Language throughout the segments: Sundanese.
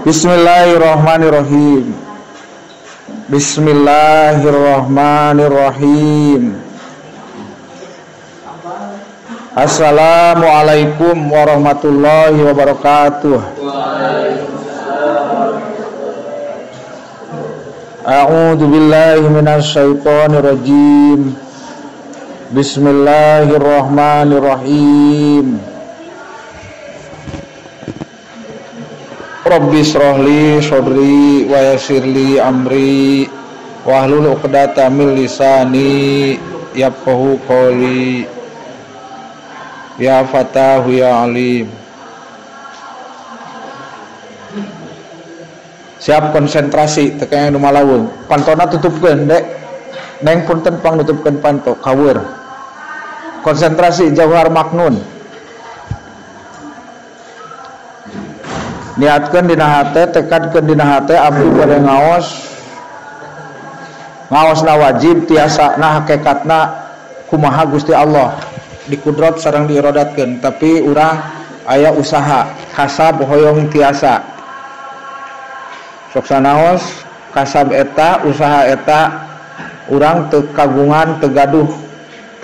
Bismillahirrahmanirrahim. Bismillahirrahmanirrahim. Assalamualaikum warahmatullahi wabarakatuh. A'udzu billahi minasyaitonir rajim. Bismillahirrahmanirrahim. Rabbi shrah li sadri wa yassir li amri wahlul 'uqdatam min lisani yafqahu qawli. Ya Fatahu ya Alim. Siap konsentrasi teu kaya nu malawung. Pantona tutupkeun dek. Neng punten pang nutupkeun panto kaweur. Konsentrasi Jauhar Maknun. Niatkeun dina hate, tekadkeun dina hate abdi bade ngaos. Ngaosna wajib tiasa na hakikatna kumaha Gusti Allah. Dikudrot sareng diirodatkeun, tapi urang aya usaha kasab hoyong tiasa. Sok sanaos kasab eta usaha eta urang teu kagungan teu gaduh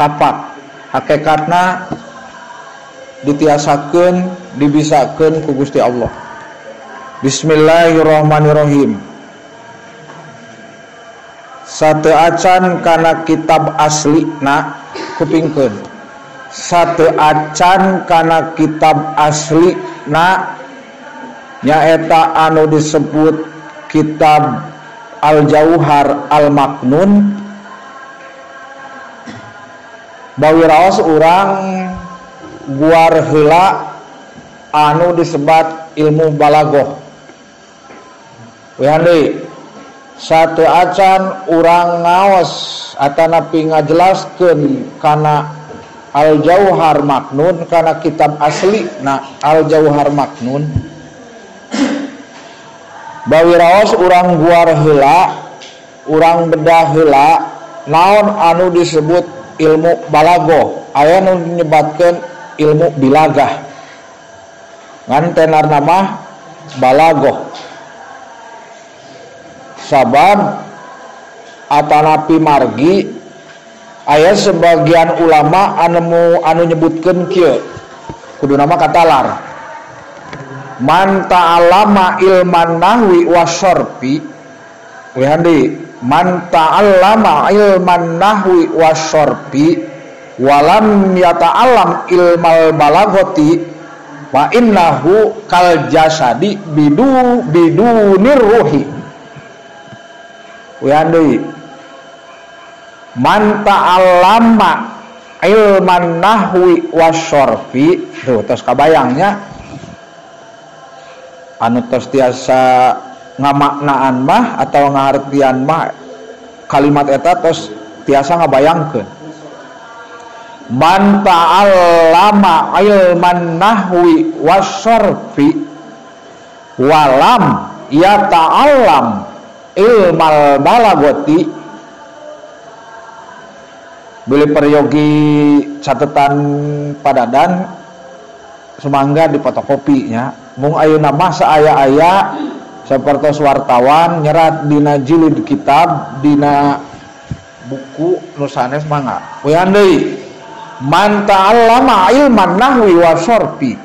tapak. Hakikatna ditiasakeun dibisakeun ku Gusti Allah. Bismillahirrahmanirrahim. Satu acan kana kitab asli na kupingkeun. Satu acan kana kitab asli na nyaeta anu disebut kitab Al-Jauhar Al-Maknun. Bawiraos urang guar heula anu disebat ilmu balagoh. Wihan deui, satu acan urang ngaos atanapi ngajelaskeun kana Al-Jauhar Maknun kana kitab asli na Al-Jauhar Maknun. Bawiraos urang guar heula, urang bedah heula naon anu disebut ilmu balagoh. Aya nu nyebatkeun ilmu bilagah. Ngan tenarna mah balagoh. Sabab atanapi margi aya sebagian ulama anu nyebutkeun kieu kudu nama katalar man ta'allama ilman nahwi wasorfi. Wihan deui, man ta'allama ilman nahwi wasorfi walam yata'allam ilmal balaghati fa innahu kal jasadi bidunir ruhi. Wihan deui, man ta'allama ilman nahwi wasorfi, tuh tos kabayangnya anu tos tiasa ngamaknaan mah atau ngahartian mah kalimat eta tos tiasa ngabayangkeun. Man ta'allama ilman nahwi wasorfi walam yata'allam ilmal balaghati. Beli peryogi catatan padadan sumangga di fotokopinya mung ayeuna mah saaya-aya sapertos wartawan nyerat dina jilid kitab dina buku nu sanes mangga. Wihan deui, man ta'allama ilman nahwi wa sarfi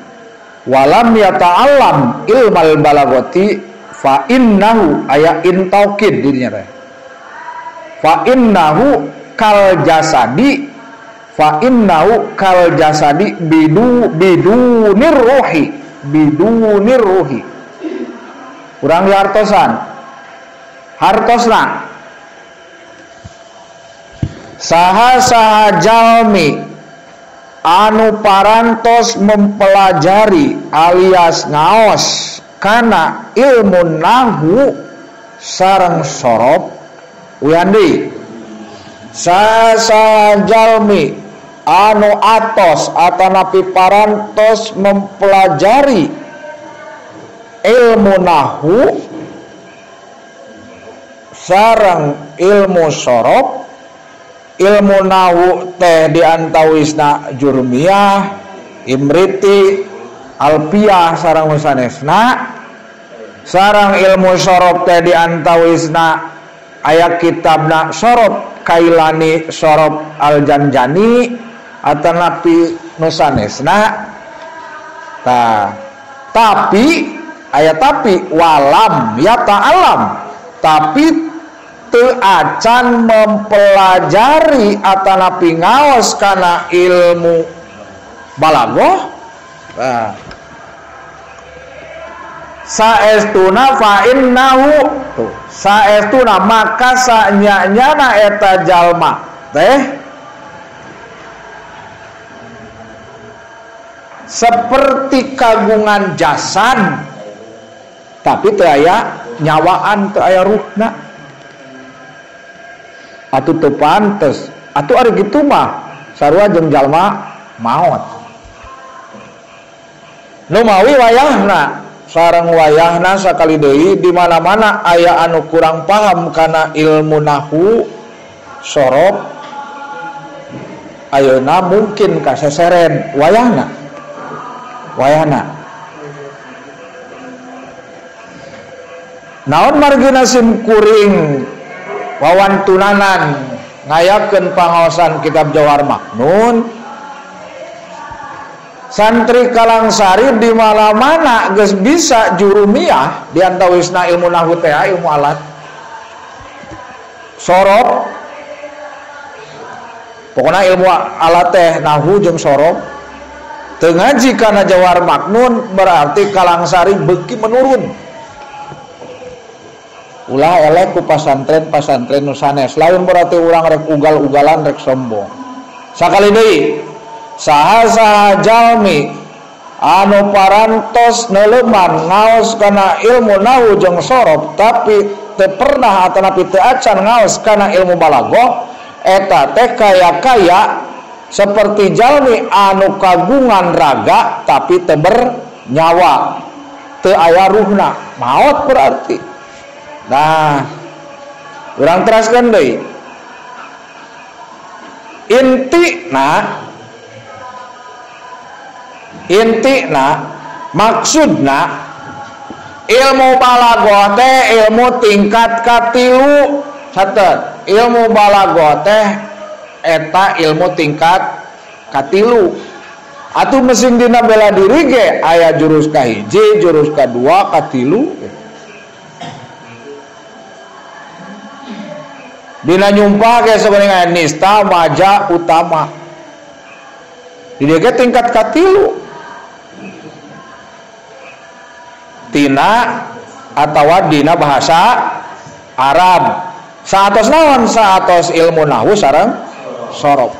walam yata'allam ilmal balaghati fa innahu aya in taukid dirinya teh. Fa innahu kal jasadi, fa innahu kal jasadi bidunir ruhi, bidunir ruhi. Urang dihartosan. Hartosna saha-saha jalmi anu parantos mempelajari alias ngaos kana ilmu nahwu sareng sorob. Wihan deui, saha jalmi anu atos atanapi parantos mempelajari ilmu nahwu sareng ilmu sorob. Ilmu nahwu teh diantawisna jurmiyah, imriti, alpiyah sareng nu sanesna. Sarang ilmu sorof teh diantawisna aya kitabna sorof Kailani, sorof Al-Janjani atanapi nu sanesna. Tah, tapi aya tapi walam ya ta'alam, tapi teu acan mempelajari atanapi ngaos kana ilmu balaghah. Nah, saestuna fa innahu tuh saestuna maka sanyanyana eta jalma teh seperti kagungan jasad tapi teu aya nyawaan, teu aya ruhna. Atuh teu pantes, atuh ari kitu mah sarua jeung jalma maot. Nu mawi wayahna sareng wayahna sakali deui di mana-mana aya anu kurang paham kana ilmu nahwu sorof ayeuna mungkin kaseseren wayahna. Wayahna naon margina sim kuring wawantunanan ngayakeun pangaosan kitab Jawhar Maknun, santri Kalangsari di mana-mana geus bisa jurumiyah diantawisna ilmu nahwu teh ilmu alat sorof, pokokna ilmu alat teh nahwu jeung sorof. Teu ngaji kana Jawhar Maknun berarti Kalangsari beuki menurun. Ulah elek ku pasantren-pasantren nu sanes, lain berarti urang rek ugal-ugalan rek sombong. Sakali deui saha-saha jalmi anu parantos neuleman ngaos kana ilmu nahwu jeung sorof tapi teu pernah atanapi teu acan ngaos kana ilmu balaghah, eta teh kaya-kaya seperti jalmi anu kagungan raga tapi teu bernyawa, teu aya ruhna, maot berarti. Nah, urang teraskeun deui. Intina maksudna ilmu balaghah teh ilmu tingkat katilu. Catet, ilmu balaghah teh eta ilmu tingkat katilu. Atuh mesin dina bela diri ge aya jurus kahiji, jurus kadua, katilu. Dina nyumpah ge sebenarnya nista, maja, utama. Di dieu ge tingkat katilu. Tina atawa dina bahasa Arab. Saatos naon? Saatos ilmu nahwu sareng sorof.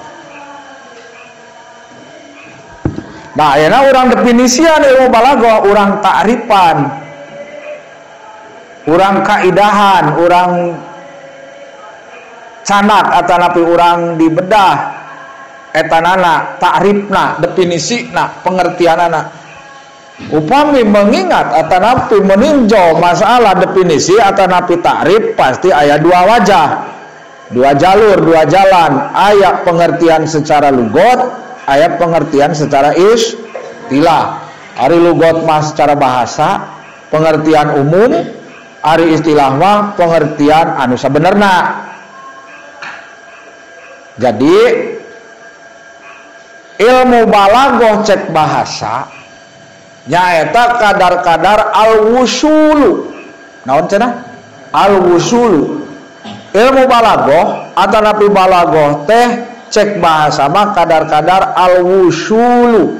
Nah, ayeuna urang definisian ilmu balaghah, urang ta'rifan, urang kaidahan, urang canak atanapi urang dibedah etanana, ta'rifna, definisina, pengertianana. Upami mengingat atanapi meninjau masalah definisi atanapi ta'rif pasti aya dua wajah, dua jalur, dua jalan. Aya pengertian secara lugot, aya pengertian secara istilah. Ari lugot mah secara bahasa, pengertian umum, ari istilah mah pengertian anu sabenerna. Jadi ilmu balaghah cek bahasa nyaeta kadar-kadar al-wusulu. Naon cenah? Al-wusulu. Ilmu balaghah atanapi balaghah teh cek bahasa mah kadar-kadar al-wusulu.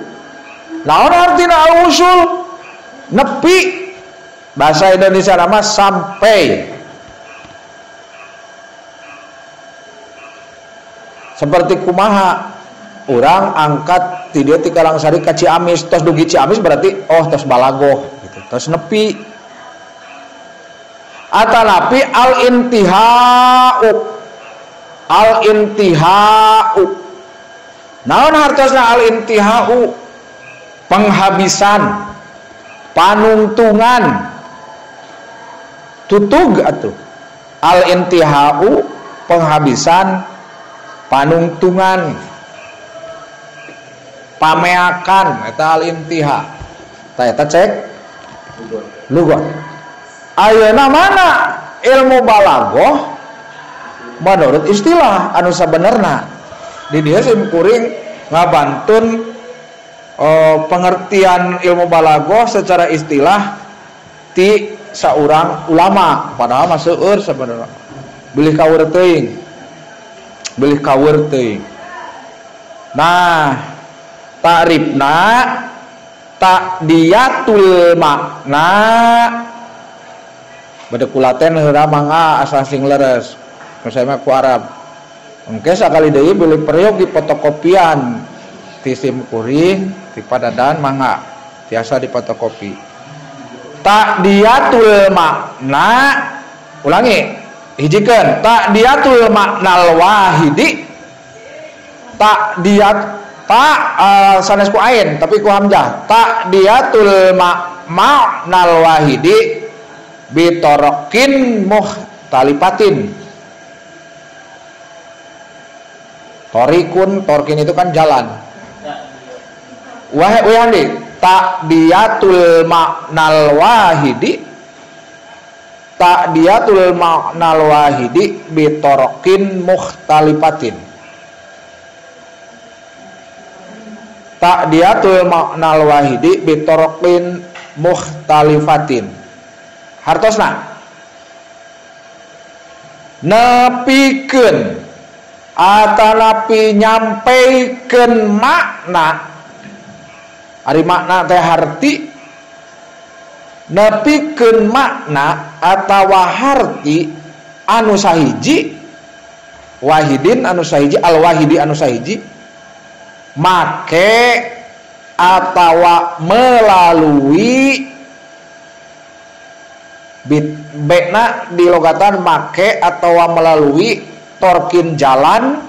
Naon artina al-wusul? Nepi. Bahasa Indonesia nama sampai. Seperti kumaha urang angkat ti dieu ti Kalangsari ka Ciamis, tos dugi Ciamis berarti oh tos balagoh gitu, tos nepi. Atanapi al-intihau. Al-intihau. Naon hartosna al-intihau? Penghabisan, panungtungan. Tutug atuh. Al-intihau penghabisan, panungtungan, pameakan eta al-intiha. Ta eta cek lugot. Ayeuna mana ilmu balaghah menurut istilah anu sabenerna. Di dieu sim kuring ngabantun pengertian ilmu balaghah secara istilah ti saurang ulama, padahal mah seueur sebenarnya. Bilih kaweur teuing. Bilih kaweur teuing. Nah, ta'rifna ta'diyatul makna bade kulaten heula mangga asal sing leres. Nu saya mah ku Arab. Engke sakali deui bilih peryogi fotokopian ti sim kuring ti padadan mangga tiasa difotokopi. Ta'diyatul makna, ulangi, hijikeun ta'diyatul maknal wahidi. Ta'diyat ta sanes ku ain tapi ku hamzah. Ta'diyatul maknal wahidi bitorokin muhtalifatin. Torikun, torkin itu kan jalan. Wahandi ta'diyatul maknal wahidi, ta'diyatul maknal wahidi bitorokin mukhtalifatin. Ta'diyatul maknal wahidi bitorokin mukhtalifatin. Hartosna nepikeun atanapi nyampaikan makna. Ari makna teh harti, nepikeun makna atawa harti anu sahiji, wahidin anu sahiji, al wahidi anu sahiji, make atawa melalui bekna dilogatan make atawa melalui torkin jalan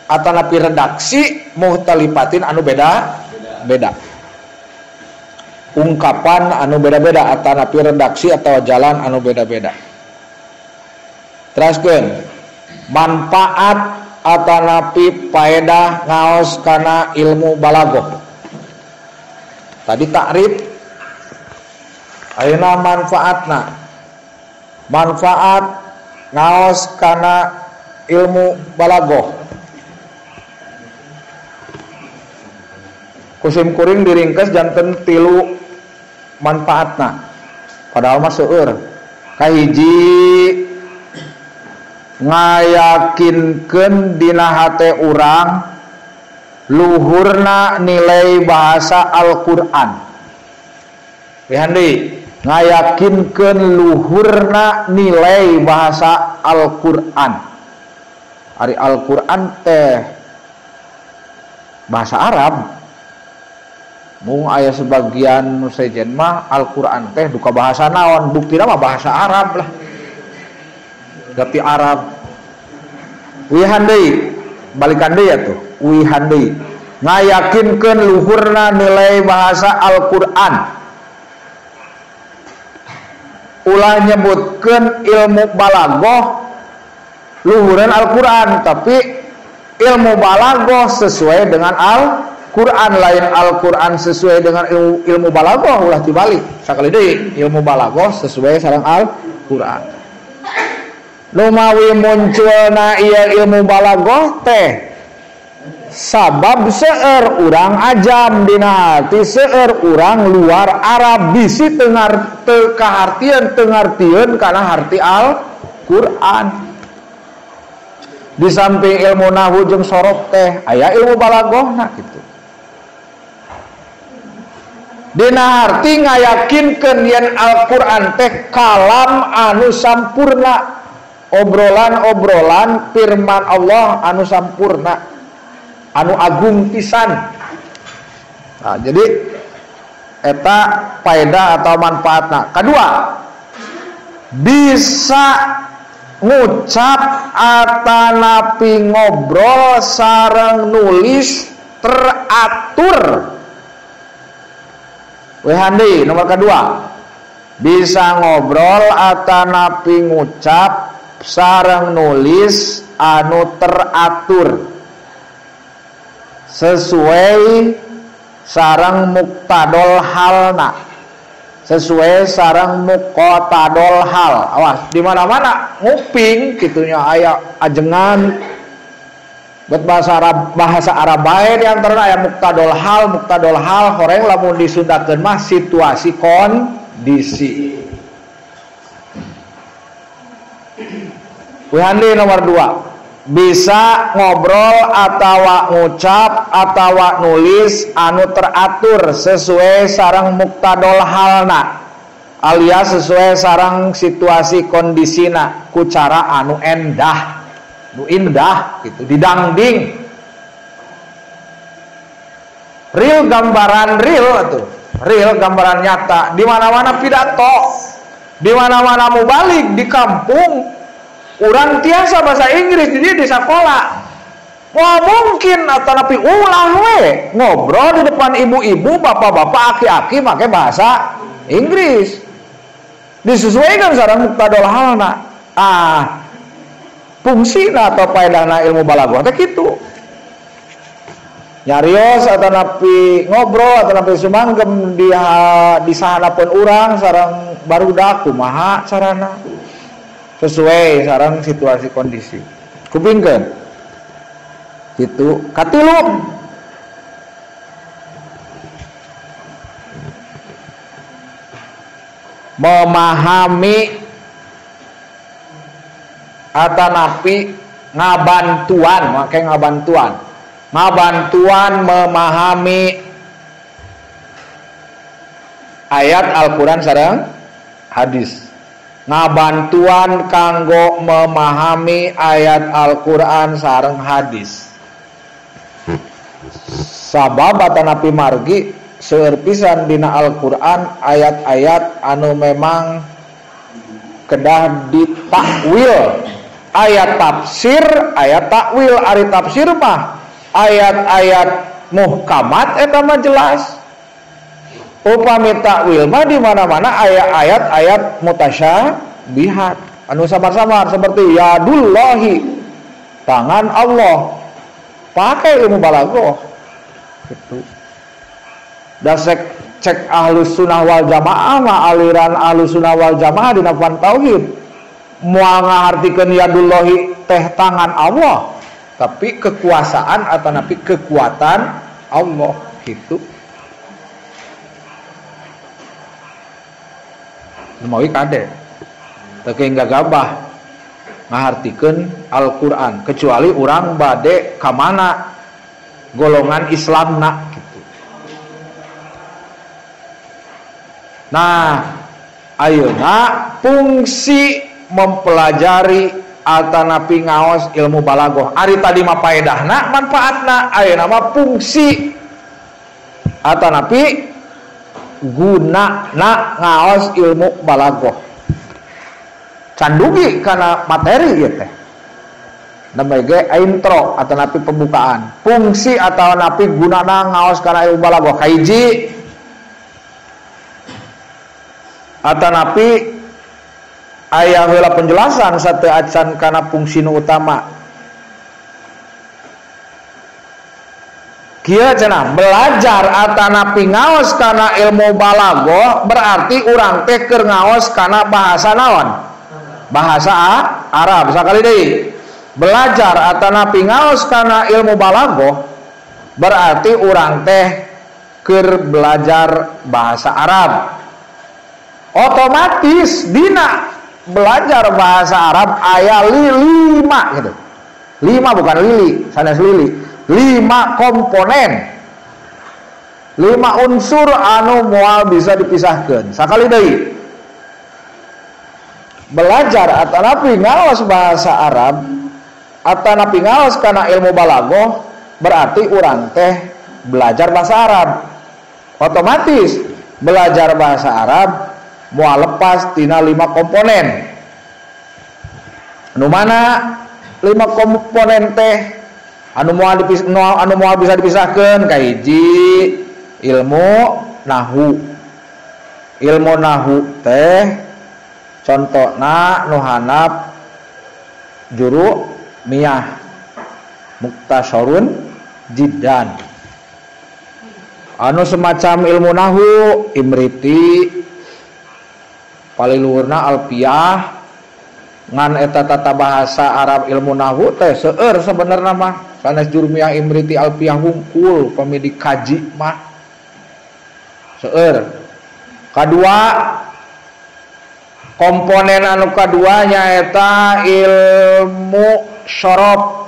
atau napi redaksi muhtalifatin anu beda beda, ungkapan anu beda-beda atau napi redaksi atau jalan anu beda-beda. Teraskeun manfaat atau napi faedah ngaos kana ilmu balaghah. Tadi takrif, ayeuna manfaatna. Manfaat ngaos kana ilmu balaghah. Kusim kuring diringkes janten tilu manfaatna. Padahal mah seueur. Kahiji, ngayakinkeun dina hate urang luhurna nilai bahasa Al-Qur'an. Wihan deui, ngayakinkeun luhurna nilai bahasa Al-Qur'an. Ari Al-Qur'an teh bahasa Arab. Mung aya sebagian nu sejen mah Al-Qur'an teh duka bahasa naon, buktina mah bahasa Arab lah. Gati Arab. Wihan deui, balikan deui atuh. Wihan deui. Ngayakinkeun luhurna nilai bahasa Al-Qur'an. Ulah nyebutkeun ilmu balaghah luhuran Al-Qur'an, tapi ilmu balaghah sesuai dengan Al-Qur'an, lain Al-Qur'an sesuai dengan ilmu balaghah, ulah dibalik. Sakali deui, ilmu balaghah sesuai sareng Al-Qur'an. Lumawi munculna ieu ilmu balaghah teh sabab seueur urang ajam dina hati, seueur urang luar Arab bisi teu kahartieun, teu ngartieun kana harti Al-Qur'an. Di samping ilmu nahwu jeung sorof teh aya ilmu balaghahna kitu. Dina harti ngayakinkeun yen Al-Qur'an teh kalam anu sampurna, obrolan-obrolan firman Allah anu sampurna, anu agung pisan. Nah, jadi eta faedah atau manfaatna. Kedua, bisa ngucap atanapi ngobrol sareng nulis teratur. Wehandi nomor kedua, bisa ngobrol atanapi ngucap sareng nulis anu teratur sesuai sareng muktadol halna, sesuai sareng muqtadol hal. Awas di mana-mana nguping kitunya aya ajengan buat bahasa Arab bae di antarana aya muqtadol hal horeng lamun disundakeun mah situasi kondisi. Wihandi nomor 2, bisa ngobrol atawa ngucap atawa nulis anu teratur sesuai sareng muqtadol halna alias sesuai sareng situasi kondisina ku cara anu endah, nu indah gitu, didangding. Real gambaran real tuh, real gambaran nyata di mana-mana pidato, di mana-mana mubalik di kampung urang tiasa bahasa Inggris jadi di sekolah. Wah mungkin atau napi ulah we ngobrol di depan ibu-ibu, bapak-bapak, aki-aki pakai bahasa Inggris. Disesuaikan sareng muqtadol halna. Ah, fungsina atau paedahna ilmu balaghah teh kitu. Nyarios atau napi ngobrol atau napi sumanggem di sahanapeun urang sareng barudak kumaha carana sesuai sareng situasi kondisi. Kupingkeun. Gitu. Katilu, memahami atanapi ngabantuan, make ngabantuan. Ngabantuan memahami ayat Al-Qur'an sareng hadis. Ngabantuan kanggo memahami ayat Al-Qur'an sareng hadis. Sabab atanapi margi seueur pisan dina Al-Qur'an ayat-ayat anu memang kedah ditakwil. Ayat tafsir, ayat takwil, ari tafsir mah ayat-ayat muhkamat eta mah jelas. Upami takwil mah di mana-mana ayat-ayat ayat mutasyabihat anu samar-samar seperti yadullahi, tangan Allah. Pakai ilmu balaghah gitu. Dasek cek ahlus sunnah wal jamaah mah aliran ahlus sunnah wal jamaah dina fan tauhid moal ngahartikeun yadullahi teh tangan Allah, tapi kekuasaan atau napi kekuatan Allah gitu. Mawi kade teu gagabah ngahartikeun Al-Qur'an kecuali urang bade ka mana golongan Islamna gitu. Nah, ayeuna fungsi mempelajari atanapi ngaos ilmu balaghah. Ari tadi mah paedahna, manfaatna, ayeuna mah fungsi atanapi gunana ngaos ilmu balaghah. Candugi kana materi ieu teh. Namanya ge intro atanapi pembukaan. Fungsi atanapi gunana ngaos kana ilmu balaghah kahiji atanapi aya heula penjelasan sateu acan kana fungsi nu utama. Kieu cenah belajar atanapi ngaos kana ilmu balaghah berarti urang teh keur ngaos kana bahasa naon? Bahasa Arab. Sakali deui. Belajar atanapi ngaos kana ilmu balaghah berarti urang teh keur belajar bahasa Arab. Otomatis dina belajar bahasa Arab aya lima gitu. Lima bukan lili, sanes lili. 5 komponen. 5 unsur anu moal bisa dipisahkeun. Sakali deui. Belajar atanapi ngaos bahasa Arab atanapi ngaos kana ilmu balaghah berarti urang teh belajar bahasa Arab. Otomatis belajar bahasa Arab moal lepas tina 5 komponen. Anu mana 5 komponen teh anu moal bisa dipisahkeun? Kahiji ilmu nahu. Ilmu nahu teh contona nu hanap juru miyah muktasarun jiddan. Anu semacam ilmu nahu imriti Paliluhurna alfiah ngan eta tata bahasa Arab ilmu nahwu teh seueur sebenarna mah sanes jurumiyah imriti alfiah hungkul pami dikaji mah seueur. Kadua komponen anu kadua nyaeta ilmu shorof.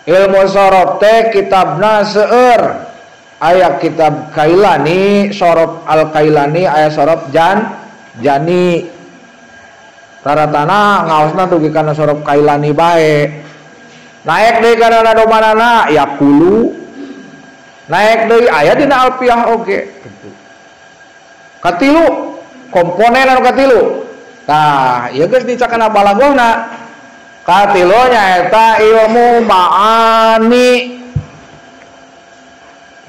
Ilmu shorof teh kitabna seueur. Aya kitab Kailani, shorof Al-Kailani, aya shorof Jani. Raratana ngaosna dugi kana shorof Kailani bae. Naek deui kana domanana yaqulu. Naek deui aya dina alfiah oge gitu. Katilu komponen anu katilu. Tah, ieu geus dicakana balagohna. Katilu nyaeta ilmu ma'ani.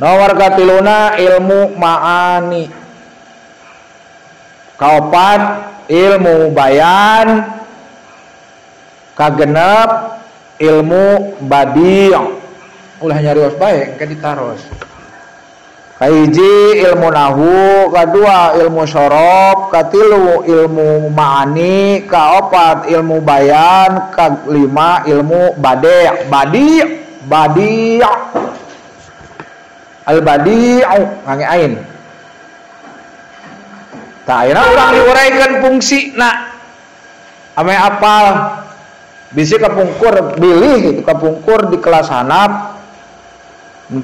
Nomor katiluna ilmu ma'ani. Kaopat ilmu bayan. Kagenep ilmu badi'. Ulah nyarios bae engke ditaros. Kahiji ilmu nahwu, kadua ilmu shorof, katilu ilmu ma'ani, kaopat ilmu bayan, kalima ilmu badi'. Badi' badi' al badi'u ngange ain. Tah ayeuna urang diuraikeun fungsina. Ame apal bisi kapungkur bilih itu kapungkur di kelas hanap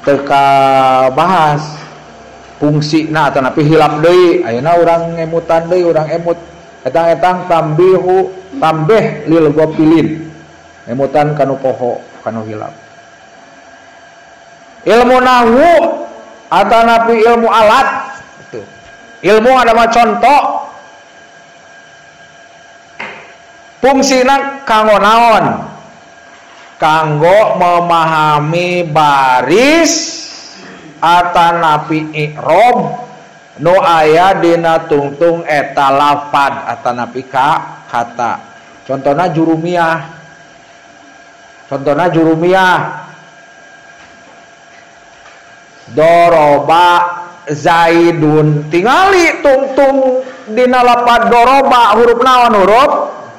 teu kabahas fungsina atanapi hilap deui. Ayeuna urang ngemutan deui, urang emut etang-etang tambihu tambeh lil ghafilin. Ngemutan kanu poho kanu hilap. Ilmu nahwu atanapi ilmu alat itu. Ilmu ada mah contoh. Fungsina kanggo naon? Kanggo memahami baris atanapi i'rob nu aya dina tungtung eta lafad atanapi ka kata. Contohna jurumiyah. Contohna jurumiyah. Doroba Zaidun, tingali tungtung dina lapad doroba huruf naon? Huruf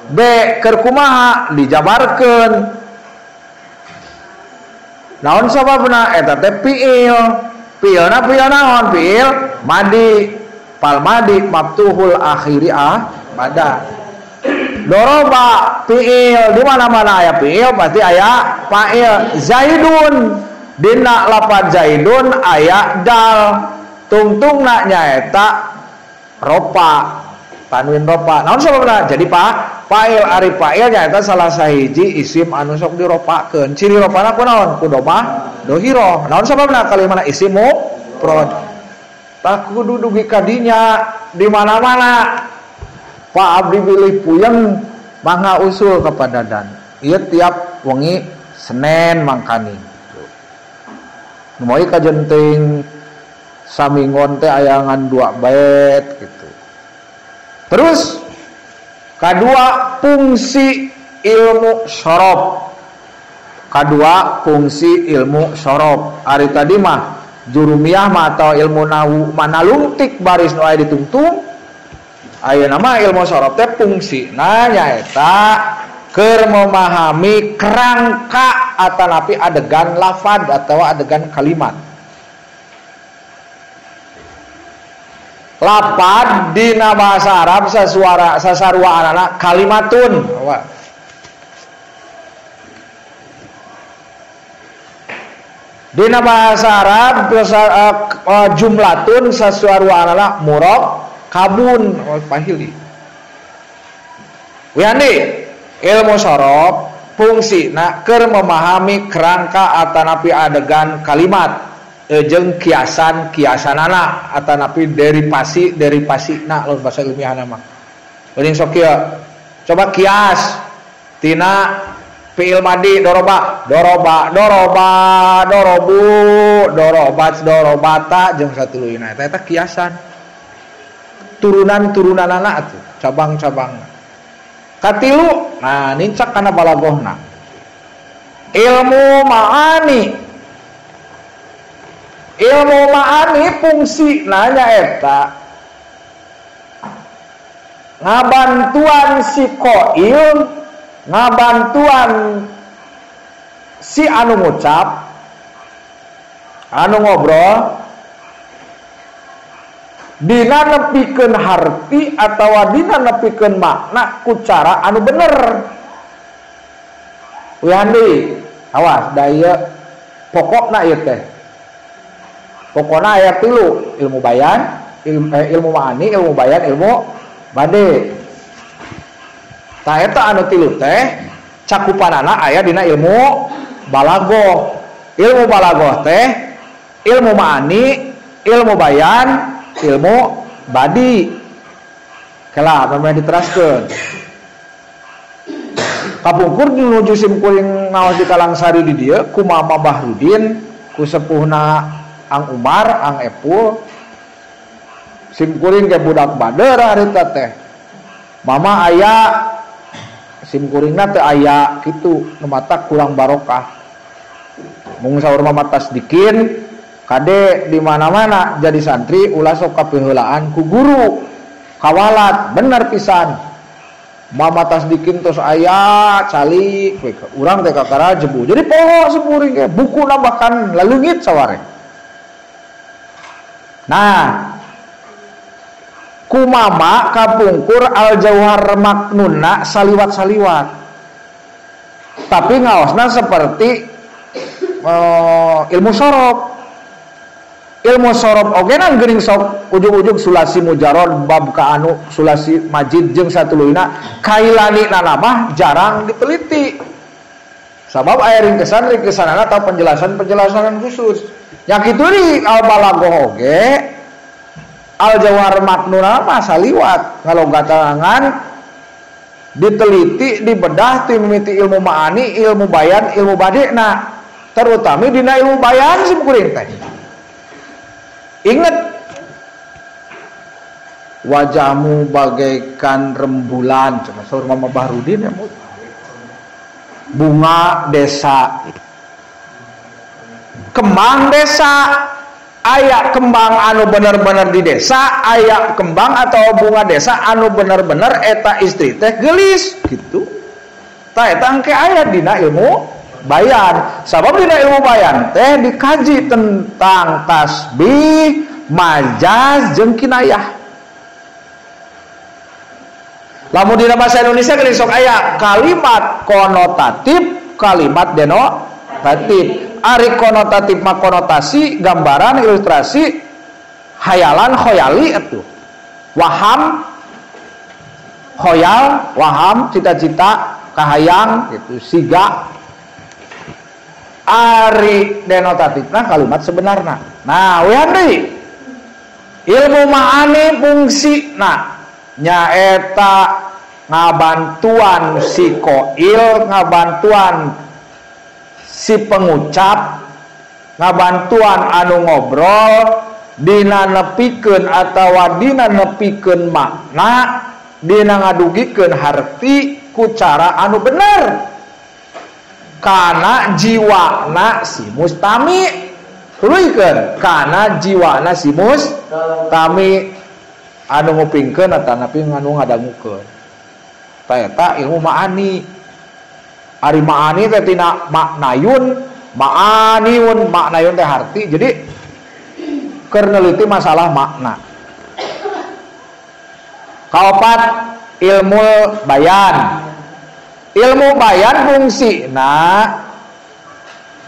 B. Keur kumaha dijabarkeun. Naon sababna? Eta teh fiil. Fiilna fiil naon? Fiil madi. Fal madi maftuhul akhiri ah bada. Doroba fiil, di mana-mana aya fiil pasti aya fa'il. Zaidun dina lapad Zaidun aya dal, tungtungna nyaeta ropa, tanwin ropa. Naon sababna? Jadi pak fa'il. Ari fa'il nyaeta salah sahiji isim anu sok diropakeun. Ciri ropana kunaon? Ku domah dohiro. Naon sababna? Kalimana isim mufrad. Tak kudu dugi kadinya di mana-mana. Pak abdi bilih puyeng mangga usul kepada dan. Ieu tiap wengi Senin mangkani. Moy kajenting saminggon teh aya ngan 2 bait gitu. Terus kadua fungsi ilmu shorof. Kadua fungsi ilmu shorof. Ari tadi mah jurumiyah mah atau ilmu nahwu mana lungtik baris nu aya ditungtung. Ayeuna mah ilmu shorof teh fungsina nyaeta keur memahami kerangka atanapi adegan lafad atau adegan kalimat. Lapad dina bahasa Arab sasuara sasaruaanana kalimatun. Dina bahasa Arab jumlatun sasuaruanana murab kabun pahili. Wiyandi ilmu shorof fungsina keur memahami kerangka atanapi adegan kalimat jeung kiasan kiasanana atanapi derivasi derivasina lamun bahasa ilmiahna mah. Geuning sok kieu. Coba kias tina fi'il madi doroba doroba doroba dorobu dorobat dorobata jeung satuluyna. Eta eta kiasan. Turunan-turunanana atuh, cabang-cabangna. Katilu, nah nincak kana balagohna. Ilmu ma'ani. Ilmu ma'ani fungsina nyaeta Ngabantuan si koil, ngabantuan si anu ngucap, anu ngobrol dina nepikeun harti atawa dina nepikeun makna ku cara anu bener. Uyan deui, awas da ieu pokokna ieu teh. Pokokna aya tilu, ilmu bayan, ilmu ma'ani, ilmu bayan, ilmu bade. Tah eta anu tilu teh cakupanana aya dina ilmu balagoh. Ilmu balagoh teh ilmu ma'ani, ilmu bayan, ilmu badi. Kela pameh diteraskeun. Kapungkur nuju simkuring ngaos di Kalangsari di dieu ku Mama Bahrudin, ku sepuhna Ang Umar, Ang Epul. Simkuring ke budak bader harita teh. Mama aya simkuringna teu aya kitu, nu mata kurang barokah. Mung saur mama tasdikin kade di mana-mana jadi santri ulah sok kapiheulaan ku guru. Kawalat bener pisan. Mama tasdikin tos aya calik we urang teh kakara jebu. Jadi poho simkuring ge buku bahkan laleungit saware. Nah, ku mama kapungkur al jauhar maknunna saliwat-saliwat. Tapi ngaosna seperti ilmu sorob. Ilmu sorob oge nan geuning sok ujug-ujug sulasi mujarod bab ka anu sulasi majid jeung satuluyna kailani na mah jarang diteliti. Sabab aya ringkesan-ringkesanana atau penjelasan-penjelasan khusus. Nya kitu di al balagoh oge al jawhar maknuna mah saliwat ngalogatangan diteliti dibedah ti mimiti ilmu ma'ani, ilmu bayan, ilmu badekna. Terutama dina ilmu bayan simkuring teh. Ingat, wajahmu bagaikan rembulan, cuma saur Mama Bahrudin ya, bunga desa, kembang desa, aya kembang anu bener-bener di desa, aya kembang atau bunga desa anu bener-bener eta istri teh gelis gitu. Tah eta engke aya dina ilmu bayan. Sabab dina ilmu bayan teh dikaji tentang tasbih, majaz jeung kinayah. Lamun dina bahasa Indonesia geuning sok aya kalimat konotatif, kalimat denotatif. Ari konotatif mah konotasi, gambaran, ilustrasi, hayalan, khoyali atuh. Waham, khoyal, waham, cita-cita, kahayang gitu, siga. Ari denotatifna kalimat sebenarna. Nah, wehan deui. Ilmu ma'ani fungsina nyaeta ngabantuan si koil, ngabantuan si pengucap, ngabantuan anu ngobrol dina nepikeun atawa dina nepikeun makna, dina ngadugikeun harti ku cara anu bener. Kana jiwana si mustami, tuluykeun kana jiwana si mustami anu ngupingkeun atanapi anu ngadangukeun. Ta eta ilmu ma'ani. Ari ma'ani teh tina maknayun, ma'aniun, maknayun teh harti. Jadi keur neliti masalah makna. Kaopat ilmu bayan. Ilmu bayan fungsina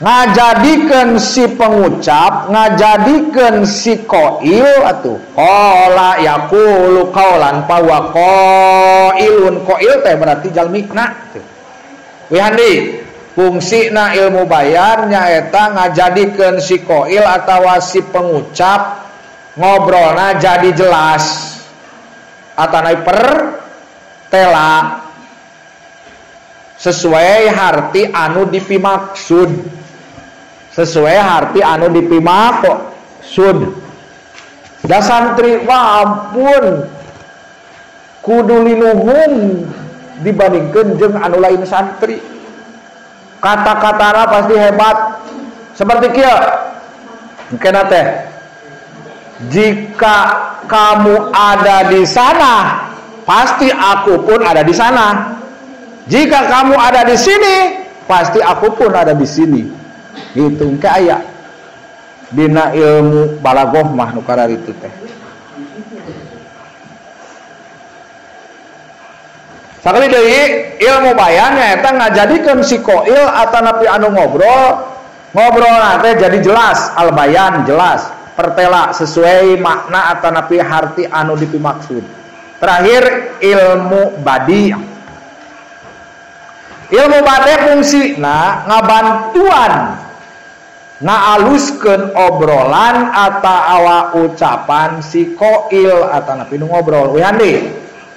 ngajadikeun si pengucap, ngajadikeun si koil atuh. Qala yaqulu qaulan fa huwa qailun. Qail teh berarti jalmina. Wihandi fungsina ilmu bayan nyaeta ngajadikeun si koil atawa si pengucap ngobrolna jadi jelas atana per tela sesuai harti anu dipimaksud, sesuai harti anu dipimaksud. Da santri wah ampun kudu linuhung dibandingkeun jeung anu lain santri. Kata-katana pasti hebat. Seperti kieu engkena teh, jika kamu ada di sana pasti aku pun ada di sana. Jika kamu ada di sini, pasti aku pun ada di sini. Gitu engke aya dina ilmu balagoh mah nu kararitu teh. Sakali deui ilmu bayan nyaeta ngajadikeun si koil atanapi anu ngobrol, ngobrol teh jadi jelas, al bayan jelas, pertela sesuai makna atanapi harti anu dipimaksud. Terakhir ilmu badi. Ilmu badi fungsina ngabantuan ngaaluskeun obrolan atawa ucapan si koil atanapi nu ngobrol. Uihan deui,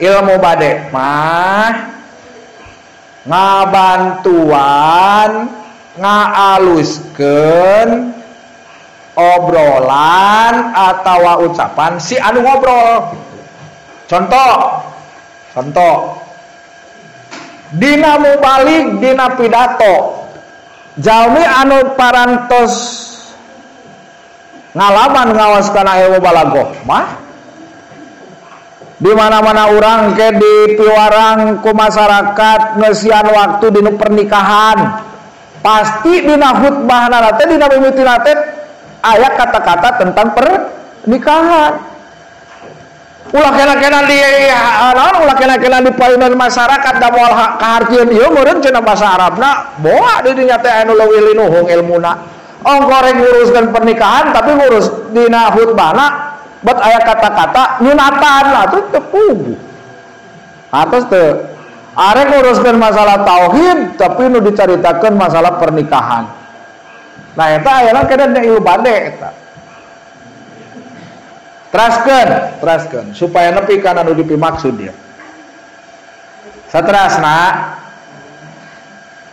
ilmu bade mah ngabantuan ngaaluskeun obrolan atawa ucapan si anu ngobrol. Contoh, contoh dina mubalik dina pidato jalmi anu parantos ngalaman ngawas kana ilmu balagoh mah di mana-mana urang ke di piwarang ku masyarakat ngeusian waktu dina pernikahan pasti dina khutbahna teh dina mimitina teh aya kata-kata tentang pernikahan. Ulah kena-kena di naon, ulah kena-kena di payunan masyarakat da moal kahartieun ieu meureun cenah bahasa Arabna boa di dinya teh anu leuwih linuhung ilmuna. Ongko rek nguruskeun pernikahan tapi ngurus dina khutbahna bet aya kata-kata nyunatan atuh teu puguh. Atos teu arek nguruskeun masalah tauhid tapi nu dicaritakeun masalah pernikahan. Nah eta ayeuna kedah ilmu bade eta. Teraskeun, teraskeun supaya nepi kana nu dipimaksud dia. Saterasna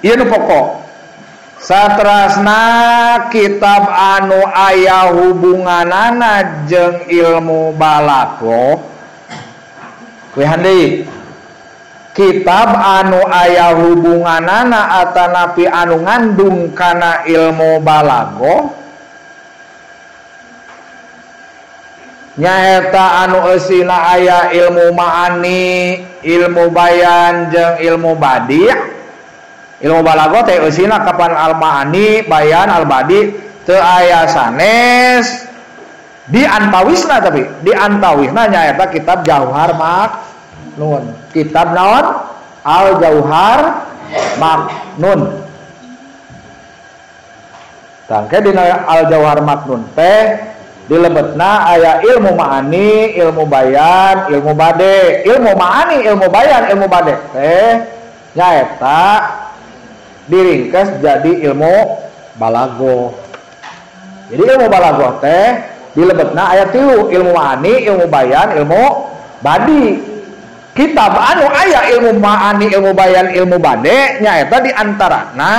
ieu nu pokok. Saterasna kitab anu aya hubunganana jeung ilmu balagoh. Wehan deui. Kitab anu aya hubunganana atanapi anu ngandung kana ilmu balagoh nyaeta anu eusina aya ilmu ma'ani, ilmu bayan jeung ilmu badi. Ilmu balagoh teh eusina kapan al ma'ani, bayan, al badi teu aya sanes di antawisna, tapi di antawisna nyaeta kitab Jauhar Maknun. Kitab naon? Al Jauhar Maknun. Tangke dina Al Jauhar Maknun teh dilebetna aya ilmu ma'ani, ilmu bayan, ilmu bade. Ilmu ma'ani, ilmu bayan, ilmu bade teh nyaeta diringkes jadi ilmu balagoh. Jadi ilmu balagoh teh dilebetna aya tilu, ilmu ma'ani, ilmu bayan, ilmu badi. Kitab anu aya ilmu ma'ani, ilmu bayan, ilmu bade nyaeta di antarana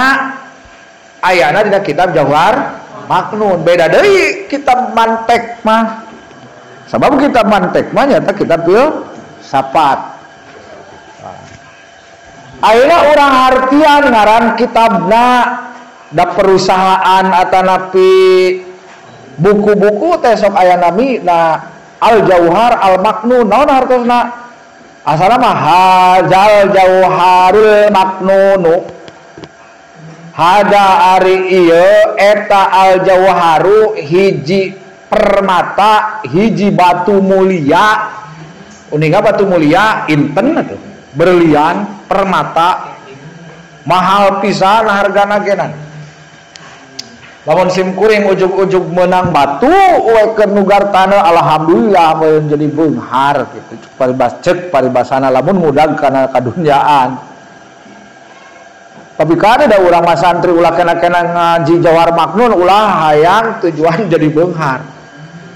ayana dina kitab Jauhar Maknun. Beda deui kitab mantek mah. Sabab kitab mantek mah nyaeta kitab filsafat. Ayeuna urang hartian ngaran kitabna da perusahaan atanapi buku-buku teh sok aya nami na Al Jauhar Al Maknun. Naon hartosna? Asalna mah Hazal Jauharul Maknunu. Hada ari ieu eta al jauharu hiji permata, hiji batu mulia. Uninga batu mulia inten atuh, berlian, permata mahal pisan hargana genan. Lamun sim kuring ujug-ujug menang batu we keur nugar taneuh alhamdulillah mun jadi beunghar kitu. Paribas ceuk paribasana lamun ngudag kana kadunyaan. Tapi kan ada urang mah santri ulah kena-kena ngaji Jauhar Maknun ulah hayang tujuan jadi beunghar.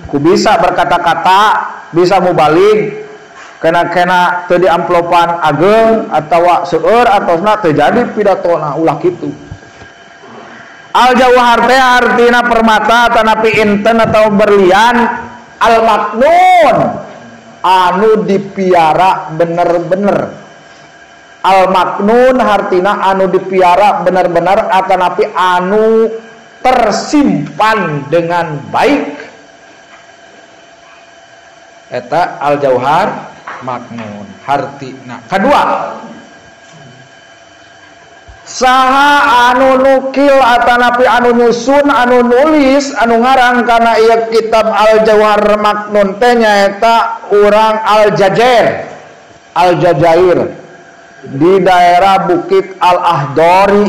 Ku bisa berkata-kata, bisa mubalig, kena-kena teu diamplopan ageng atawa seueur atosna teu jadi pidatona ulah kitu. Al jauhar teh artina permata atanapi inten atau berlian, al maknun anu dipiara bener-bener. Al maknun hartina anu dipiara benar-benar atanapi anu tersimpan dengan baik. Eta al jauhar Maknun hartina. Kadua, saha anu nukil atanapi anu nyusun anu nulis anu ngarang kana ieu kitab Al-Jauhar Maknun teh nyaeta urang Al-Jazair, Al-Jazair di daerah Bukit Al-Ahdori,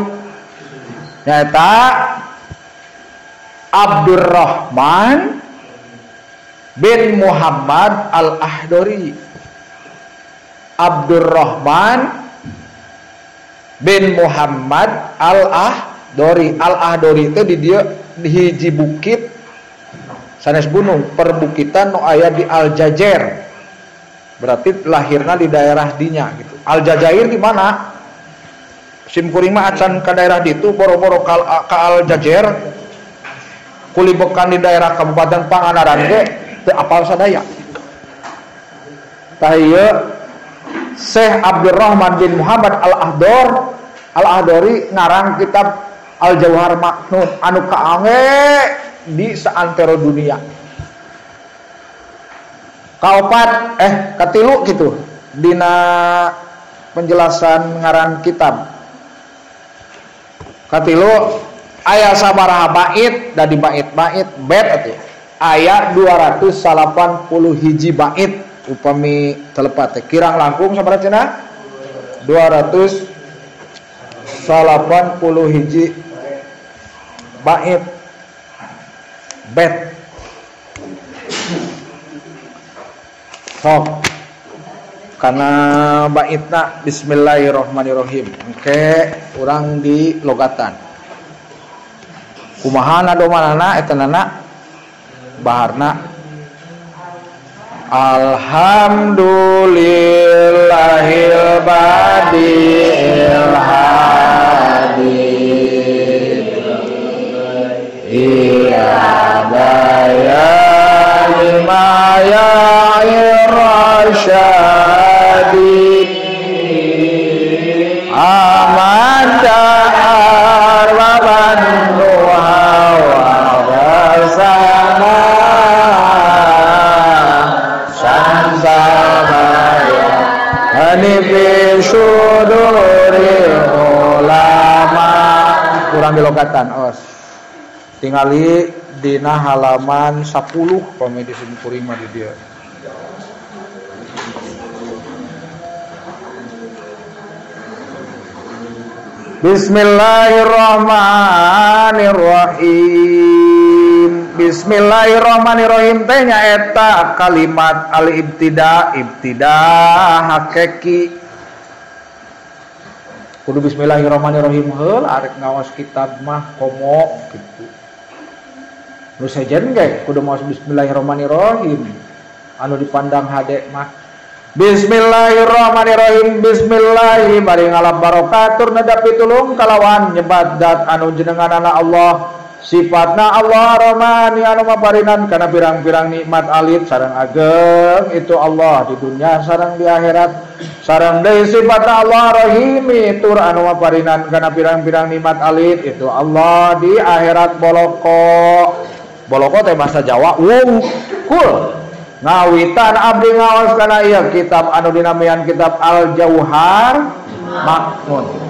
nyaeta Abdurrahman bin Muhammad Al-Ahdori. Abdurrahman bin Muhammad Al-Ahdori. Al-Ahdori itu di dia di hiji bukit sanes gunung, perbukitan nu aya di Al-Jazair. Berarti lahirna di daerah dinya gitu. Al-Jazair di mana? Sim kuring mah acan ka daerah ditu boro-boro ka Al-Jazair. Kulibekan di daerah Kabupaten Pangandaran ge teu apal sadaya. Tah ieu Syekh Abdurrahman bin Muhammad Al-Ahdor Al-Ahdori ngarang kitab Al-Jauhar Maknun anu kaange di saantero dunia. Kaopat katilu gitu dina penjelasan ngarang kitab. Katilu aya sabaraha bait, da di bait-bait bet atuh. Aya 280 hiji bait upami telepat teh. Kirang langkung sabaraha cenah? 280 hiji bait bet. Sok karena baitna bismillahirrahmanirrahim. Engke urang di logatan. Kumaha domanana eta nana baharna alhamdulillahil badiil hadi ila bayani ma ya'ir rasyadi amanda arbaban nuha wa sama ani suduril ulama. Kurang dilogatan os tingali dina halaman 10 pami di simkuring mah di dieu. Bismillahirrahmanirrahim. Bismillahirrahmanirrahim teh nyaeta kalimat al-ibtida, ibtida hakiki. Kudu bismillahirrahmanirrahim heula arek ngaos kitab mah komo gitu. Nu sejen ge kudu maos bismillahirrahmanirrahim. Anu dipandang hade mah bismillahirrahmanirrahim. Bismillahi bari ngalap barokah tur neda pitulung kalawan nyebat dat anu jenenganana Allah. Sifatna Allah Rahmani anu maparinan kana pirang-pirang nikmat alit sareng ageng itu Allah di dunia sareng di akhirat. Sareng deui sifatna Allah Rahimi tur anu maparinan kana pirang-pirang nikmat alit itu Allah di akhirat. Boloko boloko teh bahasa Jawa wungkul. Ngawitan abdi ngaos kana ieu kitab anu dinamian kitab Al-Jauhar Maknun.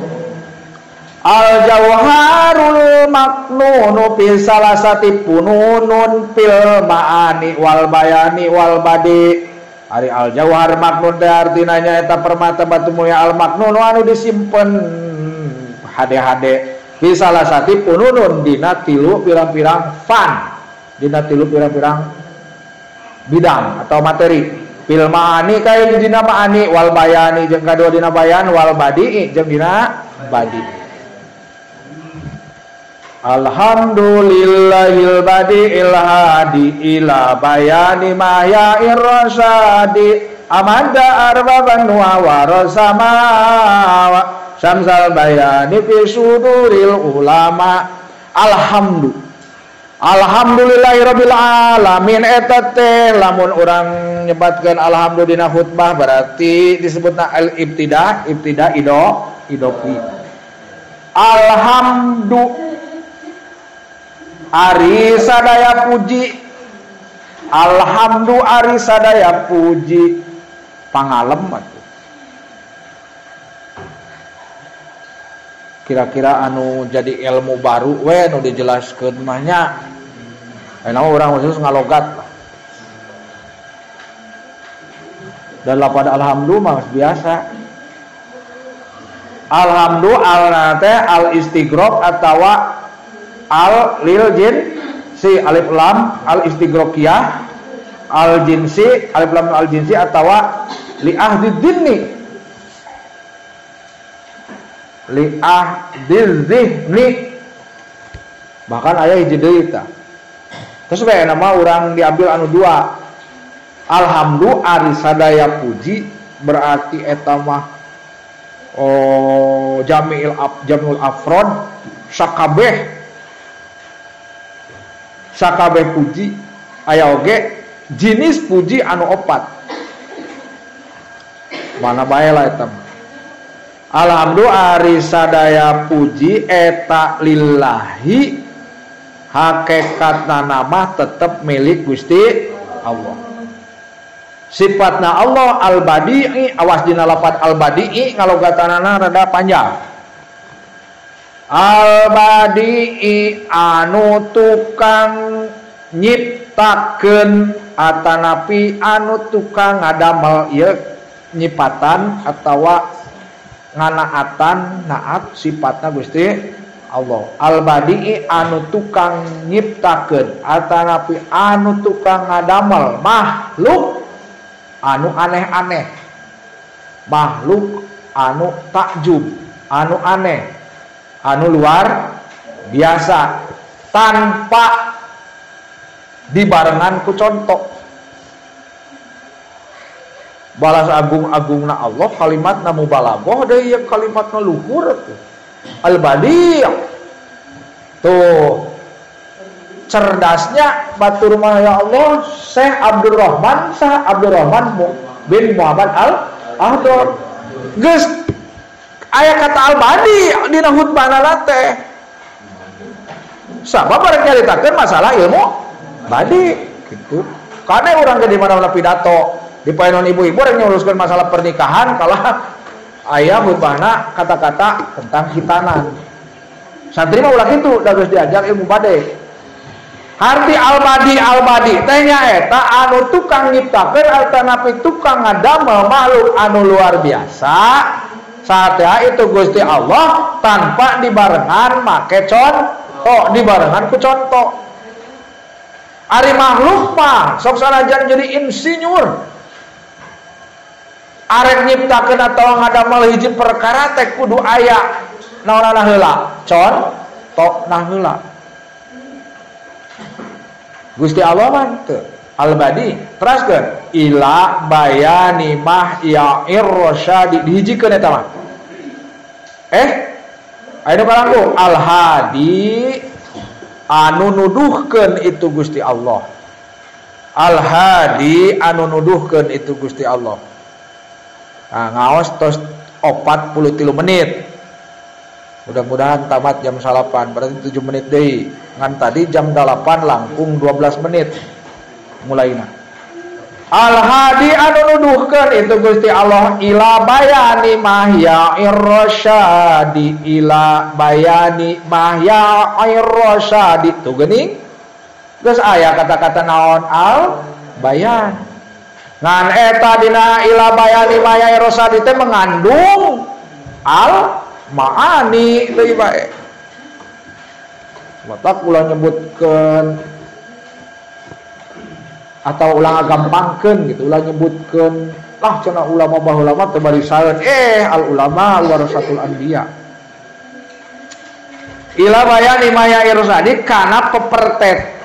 Al-Jauharul Maknun fi salasati pununun fil ma'ani wal bayani wal badi. Ari Al-Jauhar Maknun teh artina nyaeta permata batu mulia al-maknun anu disimpen hade-hade fi salasati pununun dina tilu pirang-pirang fan, dina tilu pirang-pirang bidang atau materi. Fil ma'ani kayak dina ma'ani wal bayani jeung kadua dina bayan wal badi jeung dina badi. Alhamdulillahil badi'il hadi ila bayani ma ya'ir rasyadi amada arbaban wa warasama samsal bayani fi suduril ulama. Alhamdulillahirabbil alamin eta teh lamun urang nyebatkeun alhamdulillah khutbah berarti disebutna al ibtida, ibtida ido idofi. Alhamdu ari sadaya puji, alhamdu ari sadaya puji. Pangalem atuh. Kira-kira anu jadi ilmu baru we nu dijelaskeun mah nya. Ayeuna mah urang khusus ngalogat lah. Dan lapada alhamdulillah mah biasa. Alhamdulillah al teh al istigrok atawa al lil jin si alif lam al istigrokiyah al jinsi alif lam al jinsi atawa li ahdi dinni li ahdi zihni bahkan aya hiji deui tah. Terus bae nama urang diambil anu dua. Alhamdulillah ari sadaya puji berarti eta mah oh jami'il jamul afrod sakabeh sakabeh puji aya oge jenis puji anu opat mana bae lah eta. Alhamdulillah ari sadaya puji eta lillahi hakikatna nama tetep milik Gusti Allah. Sifatna Allah al-badi'i, awas dina lapat al-badi'i ngalogatanana rada panjang. Al-badi'i anu tukang nyiptakeun atanapi anu tukang ngadamel ieu nyipatan atawa nganaatan naat sifatna Gusti Allah. Al-badi'i anu tukang nyiptakeun atanapi anu tukang ngadamel makhluk anu aneh-aneh, makhluk anu takjub, anu aneh, anu luar biasa tanpa dibarengan ku contoh. Balas agung-agungna Allah kalimatna mubalaghah deui ieu kalimatna luhur tuh. Al-Badi' tuh cerdasnya batur mah ya Allah Syekh Abdurrahman Syah Abdurrahman bin Muhammad Al-Ahdar geus aya kata al-badi dina khutbahna teh sabab bareng nyaritakeun masalah ilmu badi gitu. Karena urang ge di mana-mana pidato di paenon ibu-ibu rek nyuruskeun masalah pernikahan kalah aya khutbahna kata-kata tentang khitanan. Santri mah ulah kitu da geus diajar ilmu badi. Harti al-badi al-badi teh nyaeta anu tukang nyiptakeun atanapi tukang ngadamel makhluk anu luar biasa saat itu Gusti Allah tanpa dibarengan make contoh, dibarengan ku contoh. Ari makhluk mah sok sanajan jadi insinyur arek nyiptakeun atawa ngadamel hiji perkara teh kudu aya naonana heula contona heula. Gusti Allah mah teu al-badi teraskeun ila bayani mahya'ir rasyadi dihijikeun eta mah. Aya nu kalangkung al-hadi anu nuduhkeun itu Gusti Allah. Al-hadi anu nuduhkeun itu Gusti Allah. Nah, ngaos tos 43 menit. Mudah-mudahan tamat jam 8, berarti 7 menit deui. Ngan tadi jam 8 langkung 12 menit mulaina. Al-hadi anu nuduhkeun itu Gusti Allah ila bayani mahya'ir rasyadi ila bayani mahya'ir rasyadi tuh geuning. Geus aya kata-kata naon al bayan. Ngan eta dina ila bayani mahya'ir rasyadi teh mengandung al maani deui bae. Matak ulah nyebutkeun atau ulah ngagampangkeun gitu, ulah nyebutkeun lah cenah ulama baheula mah teu barisaeun. Al ulama warasatul anbiya. Ila bayani maya irsadi kana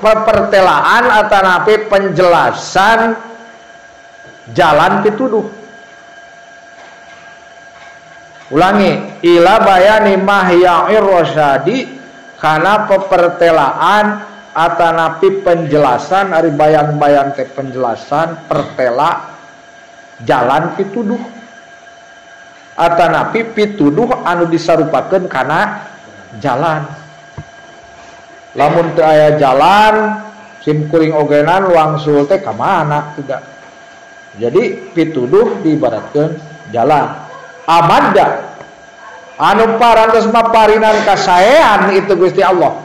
pepertelaan atanapi penjelasan jalan pituduh. Ulangi, ila bayani mahya'ir rasyadi kana pepertelaan atanapi penjelasan ari bayan-bayan teh penjelasan pertela jalan pituduh atanapi pituduh anu disarupakeun kana jalan. Lamun teu aya jalan sim kuring ogenan wangsul teh ka mana tidak. Jadi pituduh diibaratkeun jalan. Amanda anu parantos maparinan kasaean itu Gusti Allah.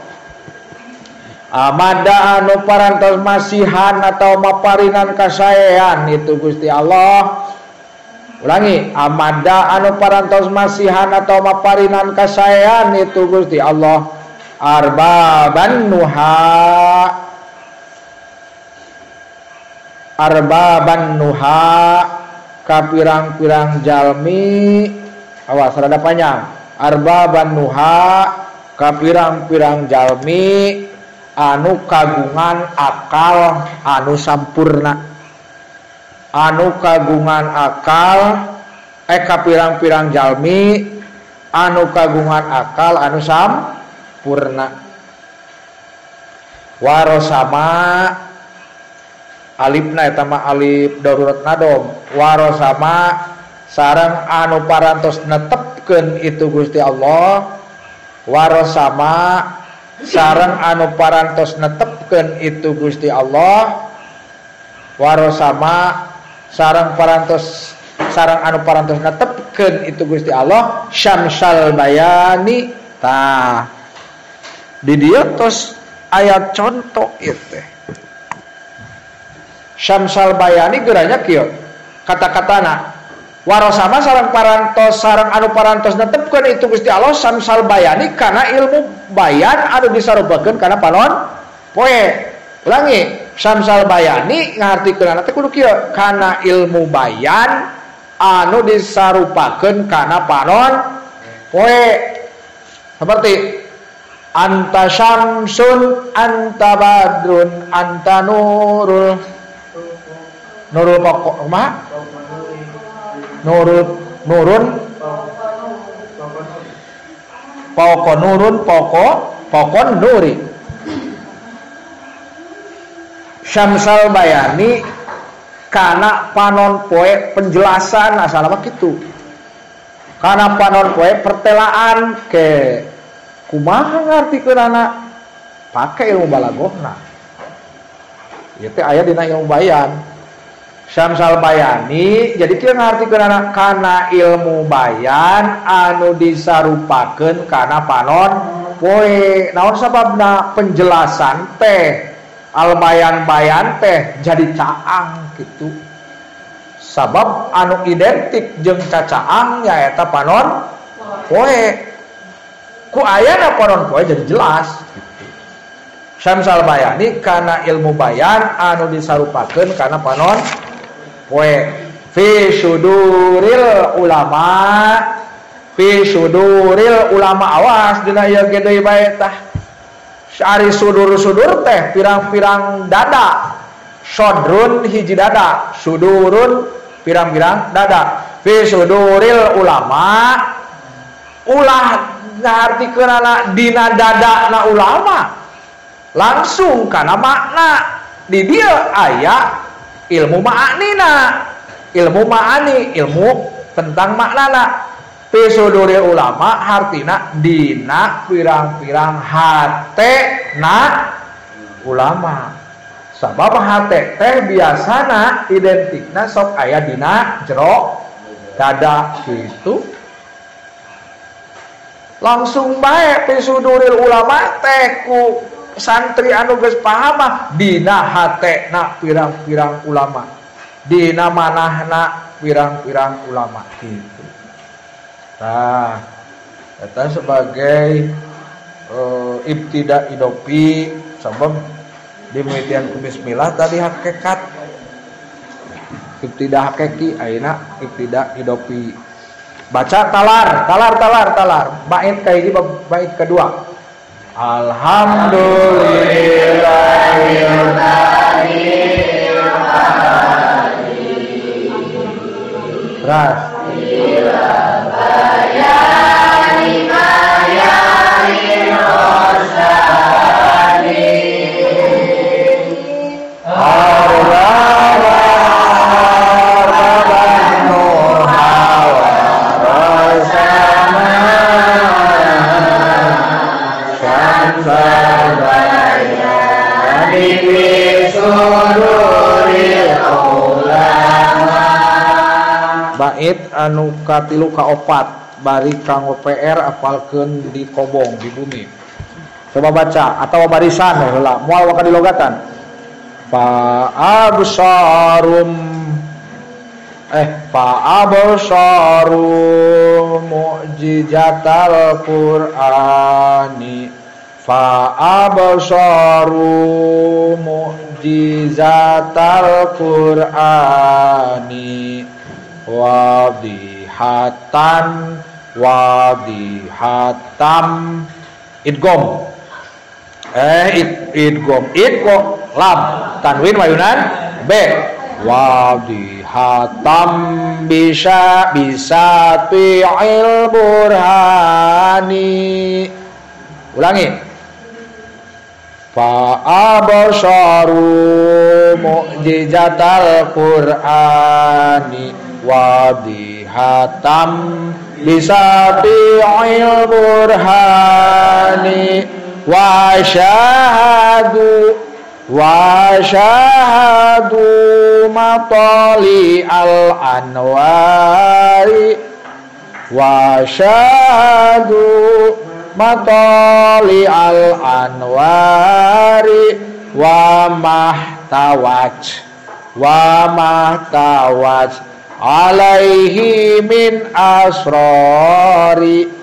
Amanda anu parantos masihan atau maparinan kasaean itu Gusti Allah. Ulangi, amanda anu parantos masihan atau maparinan kasaean itu Gusti Allah. Arbaban nuha, arbaban nuha kapirang-pirang jalmi, awas rada panjang. Arbaban nuha kapirang-pirang jalmi anu kagungan akal anu sampurna, anu kagungan akal kapirang-pirang jalmi anu kagungan akal anu sampurna. Warosama alifna eta mah alif darurat nadom. Warosama sareng anu parantos netepkeun itu Gusti Allah. Warosama sareng anu parantos netepkeun itu Gusti Allah. Warosama sareng parantos sareng anu parantos netepkeun itu Gusti Allah syamsal bayani. Tah di dieu tos aya contoh ieu teh. Syamsal bayani geranya kieu kata-katana. Warosama sareng parantos sareng anu parantos netepkeun itu Gusti Allah syamsal bayani kana ilmu bayan anu disarupakeun kana panon poe. Ulangi, syamsal bayani ngartikeunana teh kudu kieu kana ilmu bayan anu disarupakeun kana panon poe. Seperti anta syamsun anta badrun anta nurul nurul pokok mah nurul nurun pokok nurun pokok pokon nuri. Syamsal bayani kana panon poe penjelasan asal apa gitu, kana panon poe pertelaan ke kumaha ngartikeunana pake ilmu balagohna ieu teh aya dina ilmu bayan. Syamsal bayani jadi kieu ngartikeunana kana ilmu bayan anu disarupakeun kana panon poe. Naon sababna penjelasan teh albayan-bayan teh jadi caang gitu. Sabab anu identik jeung cacaang nyaeta panon poe. Ku ayana panon poe jadi jelas gitu. Syamsal bayani kana ilmu bayan anu disarupakeun kana panon poe. Fi suduril ulama, fi suduril ulama, awas dina ieu ge deui bae tah. Ari sudur-sudur teh pirang-pirang dada, sodrun hiji dada, sudurun pirang-pirang dada. Fi suduril ulama ulah ngartikeunana dina dada na ulama langsung kana makna. Di dieu aya ilmu ma'anina, ilmu ma'ani, ilmu tentang maknana. Fi suduril ulama hartina dina pirang-pirang hate na ulama. Sabab hate teh biasana identikna sok aya dina jero dada gitu. Langsung bae fi suduril ulama teh ku santri anu geus paham mah dina hate na pirang-pirang ulama, dina manahna pirang-pirang ulama gitu. Nah, eta sebagai ibtida idopi sabab dimimitian ku bismillah tadi hakikat ibtida hakiki ayeuna ibtida idopi. Baca talar talar talar talar bait kahiji bait kedua. Alhamdulillahil ras Sururil ulama. Bait anu katilu kaopat bari kanggo PR apalkeun di kobong di bumi. Coba baca atau barisan heula moal waka dilogatan. Fa absarum fa absaru mu'jizatal Qur'ani fa absaru mu'jizatal Qur'ani wadihatan wadihatam idgom idgom idgo lam tanwin wayunan b wadihatam bisa bisa ti'il burhani. Ulangi. Fa absaru mu'jizatal Qur'ani wadihatam bisa ti'il burhani wa syahadu wa syahadu matali al anwari wa syahadu matali al anwari wa mahtawaj alaihi min asrori.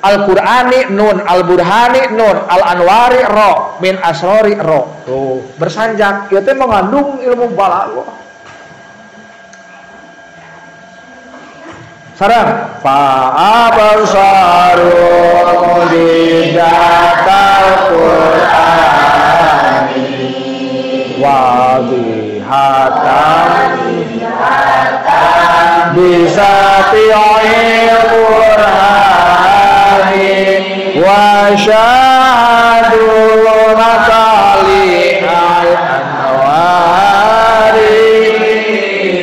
Al-Qur'ani nun, Al-Burhani nun, Al-Anwari ro, min asrori ro. Tuh, bersanjak. Ieu teh mengandung ilmu balaghah. Sareng fa absaru mu'jizatal Qur'ani wa bihatan bisati'il Qur'ani wa syahadu matali al-anwari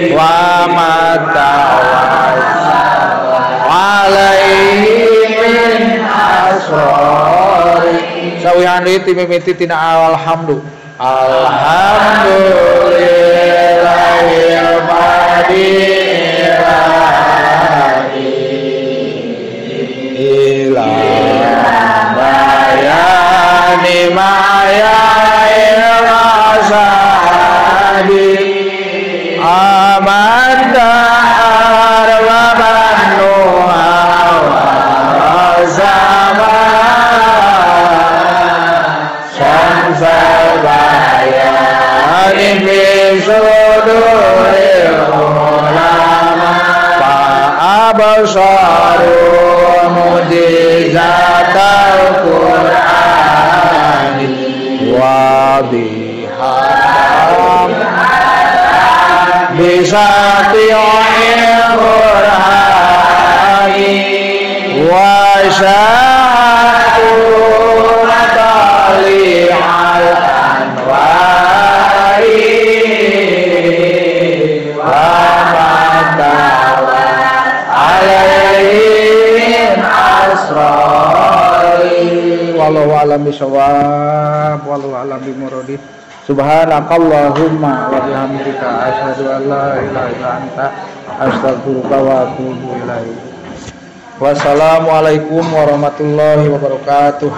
wa matawaj alaihi min asrori. Sawihan deui ti mimiti tina alhamdu. Alhamdulillahil badi ila bayani maya irasadi amanda arwabanu zaman samsal bayani fi suduril ulama fa absaru mu'jizatal Qur'ani wa biham bisati'il Qur'ani wa syahadu matali al anwari wa matawa alaihi min asrari. Wallahu a'lam bishawab, wallahu a'lam bimuradi. Subhanakallahumma wa bihamdika asyhadu an la ilaha illa anta astaghfiruka wa atubu ilaik. Wassalamualaikum warahmatullahi wabarakatuh.